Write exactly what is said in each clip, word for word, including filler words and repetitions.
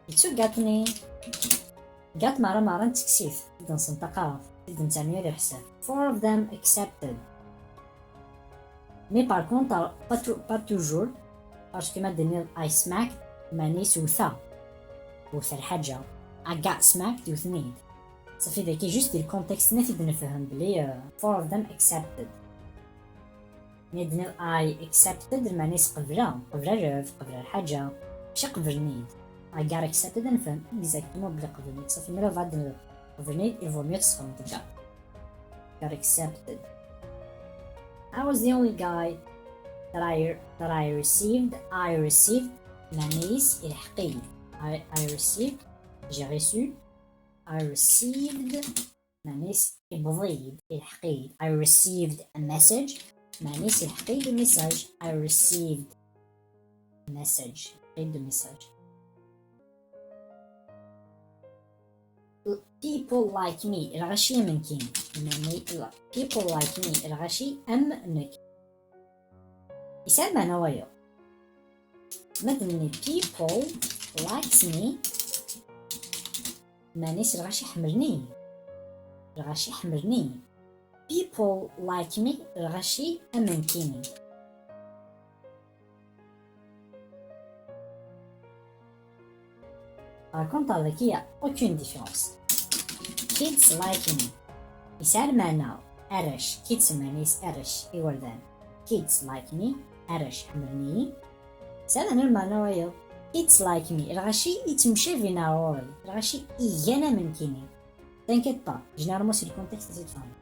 Yettugaṭ-nni. Gaṭ mara mara nettekkes-it, ur d-nsenṭaq ara, ur d-nettɛemmi ara leḥsab. Four of them accepted. Mais par contre, pas, tou- pas toujours, parce que ma d-tenniḍ I smacked, meɛna-s wteɣ. Wteɣ lḥaǧa. I got smacked, wten-iyi-d. Safi daki juste di lcontexte-nni i d-nefhem belli, euh, four of them accepted. Mi d-tenniḍ I accepted, meɛna-s qebleɣ, qebleɣ lɛebd, qebleɣ lḥaǧa, mačči qeblen-iyi-d. I got accepted, ad nefhem exactement belli qeblen-iyi-d. Safi, mi ara bɣa ad d-tenniḍ qeblen-iyi-d, il vaut mieux tesxedmeḍ got. Got accepted. I was the only guy that I, that I received, I received, meɛna-s ilḥeq-iyi. I, I received, j'ai reçu, I received, meɛna-s iwweḍ-iyi-d, ilḥeq-iyi-d. I received a message, meɛna-s ilḥeq-iyi-d message. I received a message, ilḥeq-iyi-d message. People like me, lɣaci am nekk. Meɛna, people like me, lɣaci am nekk. Yesɛa lmeɛna wayeḍ. Ma d-nenni people likes me, meɛna-s lɣaci ḥemmlen-iyi. Lɣaci ḥemmlen-iyi. People like me, lɣaci am nekkini. Par contre, avec, il y a aucune différence. Kids like me. Yesɛa lmeɛna arrac, kids meɛna-s arrac, igerdan. Kids like me, arrac ḥemmlen-iyi. Yesɛa lmeɛna wayeḍ. Kids like me, lɣaci yettemcabin ar ɣur-i, lɣaci igan am nekkini. T'inquiète pas, généralement c'est le contexte de cette famille.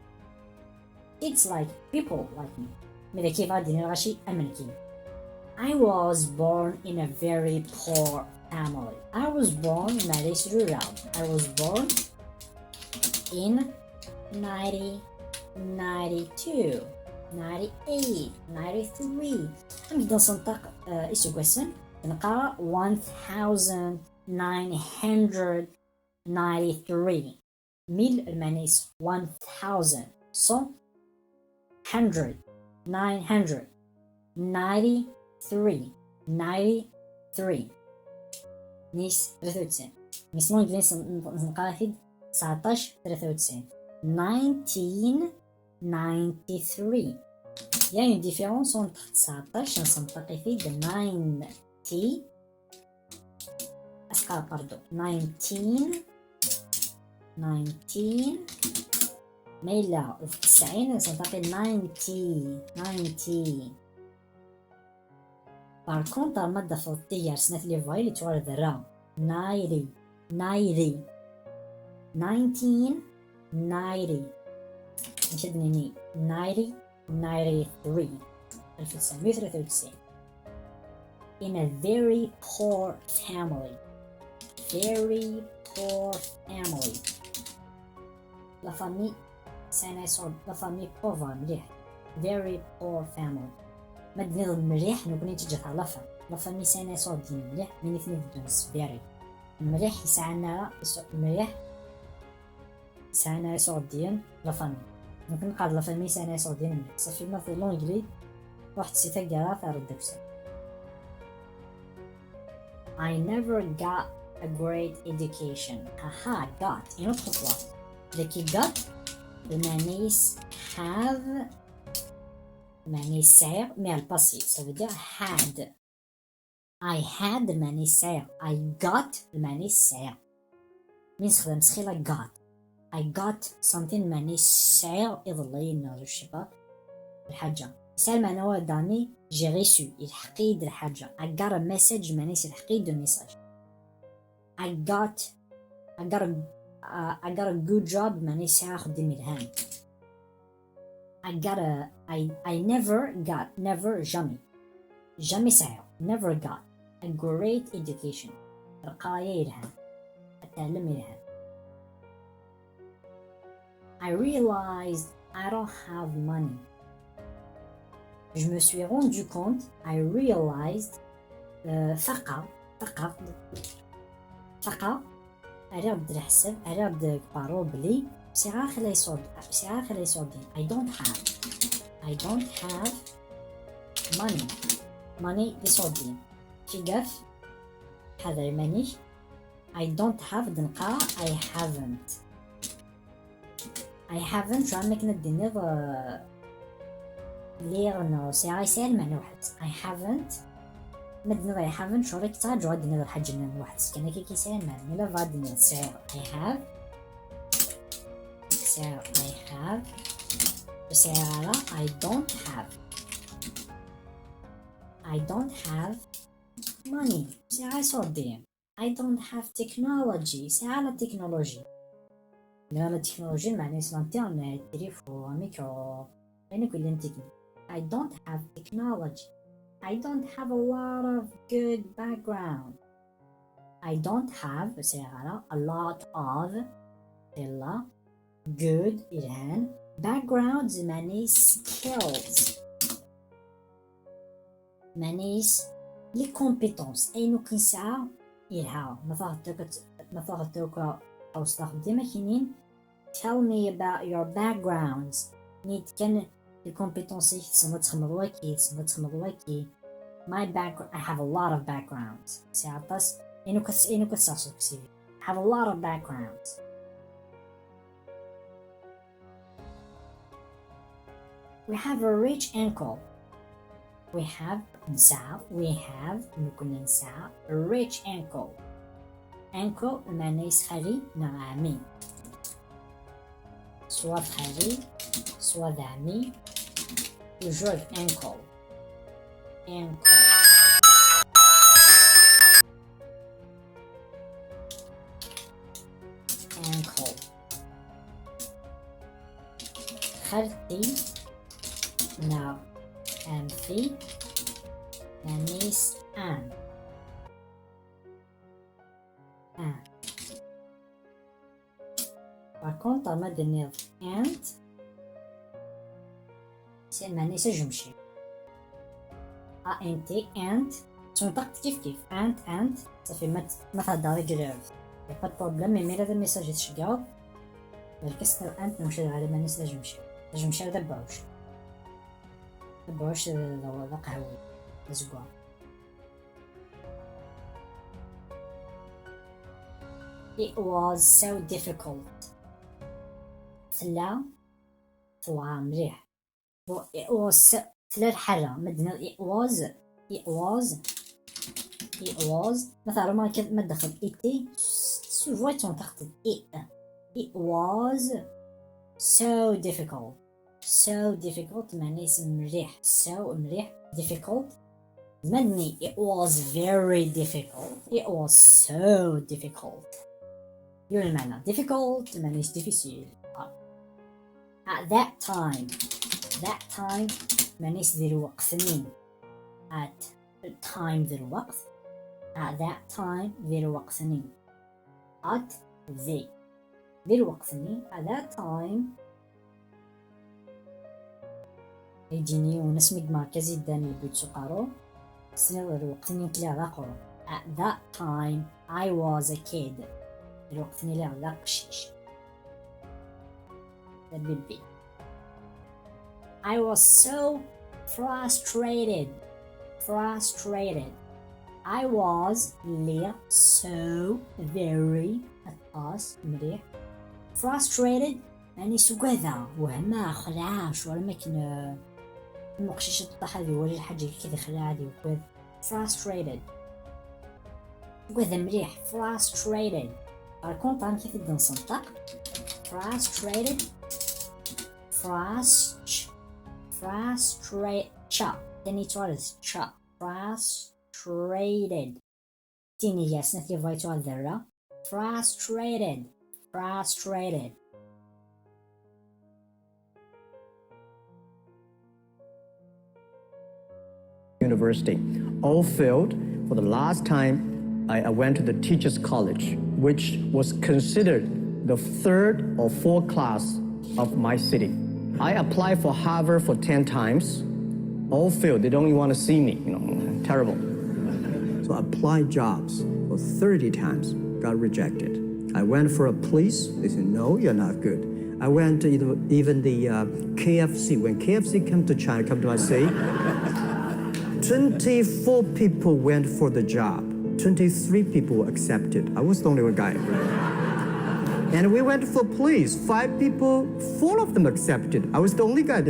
Kids like, people like me. Mais daki yebɣa ad d-yini lɣaci am nekkini. I was born in a very poor family. I was born, meɛna-s rureɣ-d. I was born in ninety, ninety-two, ninety-eight, ninety-three. Amek d-nsenṭaq, uh, iseggasen? Neqqar one thousand nine hundred ninety-three. Mil, meɛna-s one thousand, cent, hundred, nine hundred, ninety-three, ninety-three. Meɛna-s tlata u tesɛin. Meɛna-s l'anglais nsenṭaq-it-id tseɛṭac tlata u tesɛin. Nineteen ninety-three. Il y a une différence entre tseɛṭac, nsenṭaq-it-id ninety, Asqa, pardon. Nineteen, nineteen. Ma yella d tesɛin, nsenṭaq-it ninety, ninety. Par contre, ma d-tafeḍ tiggar snat les voyelles, yettuɣal d ra. Ninety, ninety. Nineteen ninety. Amek ad d-nini? Ninety, ninety-three. Alef u tesɛemya u tlata u tesɛin. In a very poor family. Very poor family. La famille sɛan iṣurdiyen, la famille pauvre mliḥ. Very poor family. Ma d-nniḍ mliḥ, nekkni nettaǧǧa-t ɣer la famille. La famille sɛan iṣurdiyen mliḥ, mais nitni beddun s very. Mliḥ, yesɛan ara iṣu-, mliḥ, sɛan iṣurdiyen, la famille. Nekkni neqqar la famille sɛan iṣurdiyen mliḥ. Safi, ma d l'anglais, ruḥ-d si taggara, terreḍ deg-sen. I never got a great education. Haha, got, une autre fois. Daki got, lmeɛna-s have, lmeɛna-s sɛiɣ, mais à le passé, ça veut dire had. I had, lmeɛna-s sɛiɣ. I got, lmeɛna-s sɛiɣ. Mi nessexdam sxila got. I got something, lmeɛna-s sɛiɣ iḍelli, neɣ je sais pas, lḥaǧa. Yesɛa lmeɛna wayeḍ daɣen, j'ai reçu, ilḥeq-iyi-d lḥaǧa. I got a message, lmeɛna-s ilḥeq-iyi-d message. I got, I got a, uh, I got a good job, meɛna sɛiɣ axeddim yelhan. I got a, I, I never got, never, jamais. Jamais sɛiɣ, never got, a great education. Lqaya yelhan. Atɛellem yelhan. I realized I don't have money. Je me suis rendu compte, I realized, euh, faqeɣ, faqeɣ, faqeɣ, rriɣ-d leḥsab, rriɣ-d deg parole belli sɛiɣ axla iṣurd-, sɛiɣ axla iṣurdiyen. I don't have, I don't have money. Money d iṣurdiyen. Figaf, ḥader iman-ik. I don't have d-neqqar I haven't. I haven't, tura am akken ad d-tiniḍ, uh, lliɣ neɣ sɛiɣ, yesɛa lmeɛna weḥd-s. I haven't. Ma d-tiniḍ I haven't, tura ad k-ttṛaǧuɣ ad d-tiniḍ lḥaǧa-nni weḥd-s kan, akka yesɛa lmeɛna. Ila bɣa ad d-tiniḍ sɛiɣ, I have. Sɛiɣ, I have. Ur sɛiɣ ara, I don't have. I don't have money. Ur sɛiɣ ara iṣurdiyen. I don't have technology. Ur sɛiɣ ara technology. Nniɣ la technology, meɛna-s l'internet, téléphone, micro, ayen akk yellan technique. I don't have technology. I don't have a lot of good background. I don't have, ur sɛiɣ ara, a lot of, illa, good, yelhan, background, meɛna-s skills. Meɛna-s les compétences, ayen akk nesɛa yelha. Ma taɣeḍ akk ad, ma taɣeḍ akk ad tḥewṣeḍ axeddim, ad k-inin, "Tell me about your backgrounds." Nit kan les compétences-ik, tessneḍ ad txedmeḍ waki, tessneḍ ad txedmeḍ waki. My background, I have a lot of backgrounds. Sɛiɣ aṭas, ayen akk ad, ayen akk ad tesɛuḍ deg usivi. I have a lot of backgrounds. We have a rich uncle. We have, nesɛa, we have, nekkni nesɛa, a rich uncle. Uncle, meɛna-s xali neɣ ɛemmi. Soit d xali, soit d ɛemmi. Toujours uncle. Uncle. Uncle. Xalti neɣ ɛemti, meɛna-s aunt. Aunt. Par contre, ma d-tiniḍ aunt, c'est meɛna-s ajemcir. A N T, aunt, ttnṭaqent kif kif. Aunt, aunt, ça fait ma, ma theddreḍ i grave. Y a pas de problème, imir ad message tceggɛeḍ. Balak ass-a aunt, maca ɣer iman-is d ajemcir. D ajemcir d abeɛɛuc. Abeɛɛuc d, d, d aqehwi. D azeggaɣ. It was so difficult. Tella tewɛer mliḥ. Bon, it was, tella lḥala, ma d-tiniḍ it was, it was, it was, ma teɛreḍ ma d-txedmeḍ it, souvent yettwanṭeq-d it. It was so difficult. So difficult, meɛna-s mliḥ. So, mliḥ. Difficult. Ma d-nini, it was very difficult. It was so difficult. Yiwen lmeɛna. Difficult, meɛna-s difficile. At that time. That time, meɛna-s di lweqt-nni. At time, di lweqt. At that time, di lweqt-nni. At the. Di lweqt-nni, at that time. Ay d-yini yiwen asmi i d-merkez iddan yewwi-d s uqerru, tessneḍ lweqt-nni nekk lliɣ d aqerru. At that time, I was a kid. Lweqt-nni lliɣ d aqcic. D abibbi. I was so frustrated. Frustrated. I was, lliɣ, so, very, aṭas, mliḥ. Frustrated, meɛna-s ugadeɣ, wehmeɣ, xelɛeɣ, ccɣel am akken, eh, am uqcic iṭeṭṭeḥ ad iwali lḥaǧa akka ad ixleɛ, ad yugad. Frustrated. Ugadeɣ mliḥ, frustrated. Par contre, amek i t-id-nsenṭaq? Frustrated. Frust-, frustra-, cha. Tani tuɣal d cha. Frustrated. Tini yas, nat yebɣa yettuɣal d rra. Frustrated. Frustrated. University. All failed. For the last time, I, I went to the teachers' college, which was considered the third or fourth class of my city. I applied for Harvard for ten times. All failed. They don't even want to see me. You know, terrible. So I applied jobs for thirty times, got rejected. I went for a police. They said, "No, you're not good." I went to even, even the, uh, K F C. When K F C came to China, come to my city, twenty-four people went for the job. Twenty-three people accepted. I was the only one guy. And we went for police. Five people, four of them accepted. I was the only guy.